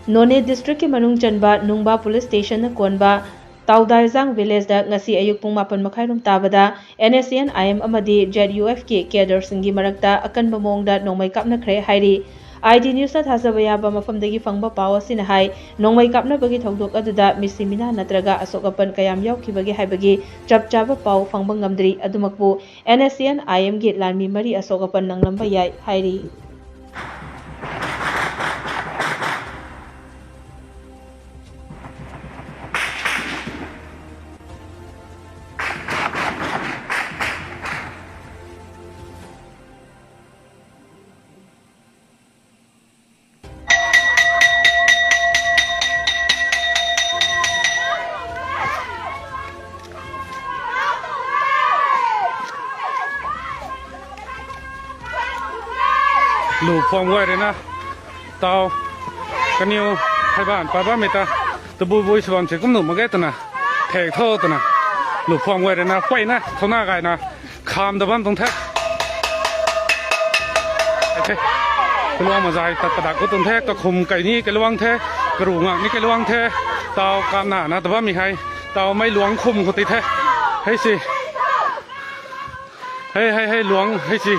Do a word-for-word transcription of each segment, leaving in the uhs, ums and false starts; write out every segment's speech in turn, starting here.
ꯅꯣꯅꯦ ꯗꯤꯁꯇ꯭ꯔꯤꯛꯀꯤ ꯃꯅꯨꯡ ꯆꯟꯕ ꯅꯨꯡꯕꯥ ꯄꯨꯂꯤꯁ ꯁ꯭ꯇꯦꯁꯟꯅ ꯀꯣꯟꯕ ꯇꯥꯎꯗꯥꯏꯖꯥꯡ ꯚꯤꯂꯦꯖꯗ ꯉꯁꯤ ꯑꯌꯨꯛ ꯄꯨꯡ ꯃꯥꯄꯟ ꯃꯈꯥꯏꯔꯣꯝ ꯇꯥꯕꯗ N S C N I M ꯑꯃꯗꯤ ꯖꯦꯠ ꯌꯨ ꯑꯦꯐꯀꯤ ꯀꯦꯗꯔꯁꯤꯡꯒꯤ ꯃꯔꯛꯇ ꯑꯀꯟꯕ ꯃꯑꯣꯡꯗ ꯅꯣꯡꯃꯩ ꯀꯥꯞꯅꯈ꯭ꯔꯦ ꯍꯥꯏꯔꯤ꯫ ꯑꯥꯏ ꯗꯤ ꯅ꯭ꯌꯨꯁꯅ ꯊꯥꯖꯕ ꯌꯥꯕ ꯃꯐꯝꯗꯒꯤ ꯐꯪꯕ ꯄꯥꯎ ꯑꯁꯤꯅ ꯍꯥꯏ, ꯅꯣꯡꯃꯩ ꯀꯥꯞꯅꯕꯒꯤ ꯊꯧꯗꯣꯛ ꯑꯗꯨꯗ ꯃꯤꯁꯤ ꯃꯤꯅꯥ ꯅꯠꯇ꯭ꯔꯒ ꯑꯁꯣꯛ ꯑꯄꯟ ꯀꯌꯥꯝ ꯌꯥꯎꯈꯤꯕꯒꯦ ꯍꯥꯏꯕꯒꯤ ꯆꯞ ꯆꯥꯕ ꯄꯥꯎ ꯐꯪꯕ ꯉꯝꯗ꯭ꯔꯤ꯫ ꯑꯗꯨꯃꯛꯄꯨ ꯑꯦꯟ ꯑꯦꯁ ꯁꯤ ꯑꯦꯟ ꯑꯥꯏ ꯑꯦꯝꯒꯤ ꯂꯥꯟꯃꯤ ꯃꯔꯤ ꯑꯁꯣꯛ ꯑꯄꯟ ꯅꯪꯂꯝꯕ ꯌꯥꯏ ꯍꯥꯏꯔꯤ꯫ Lu phom wai rena tau kaniu haiban pa ba mita tabu bui suan che kumnu mage tana thek tho tana lu phom wai rena kwai na thona gai na kham da bam tong the. Kaluang mazai tat padak ko tong the, ka khum kai ni kaluang the, ka ru ngak ni kaluang the, tau kam na na ta bam mi hai, tau mai luang khum ko ti the. Hei si. Hei, hei, hei, luang, hei si.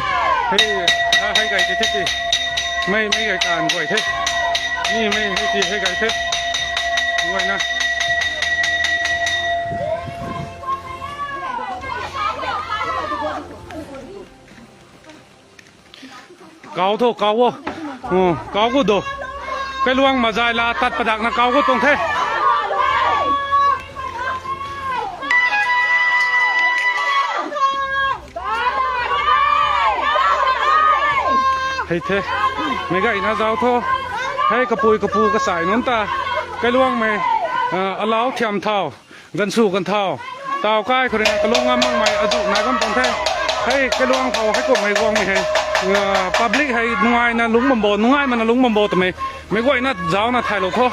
Hei, ha, hei gai ti the ti. Mai, mai gai kan guai the. Ni mai, hei si, hei gai the. Guai na. Kau tho, kau wo. Hm, kau gu do. Kaluang mazai la tat padak na kau gu tong the. Hei the. Megai na zau tho. Hei kapui kapu kasai nun ta. Kaluang me, ah, alau thiam thau. Gan su gan thau. Tau kai khore na kalong ngam mang mai aju na gam tong the. Hei kaluang thau hei ko mai guang mi hei. Ah, public hei nungai na lung bambo, nungai mana lung bambo to mai. Mai guai na zau na thai lo tho.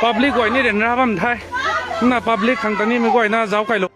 Public guai ni ren ra bam thai. Na public khang ta ni mai guai na zau kai lo.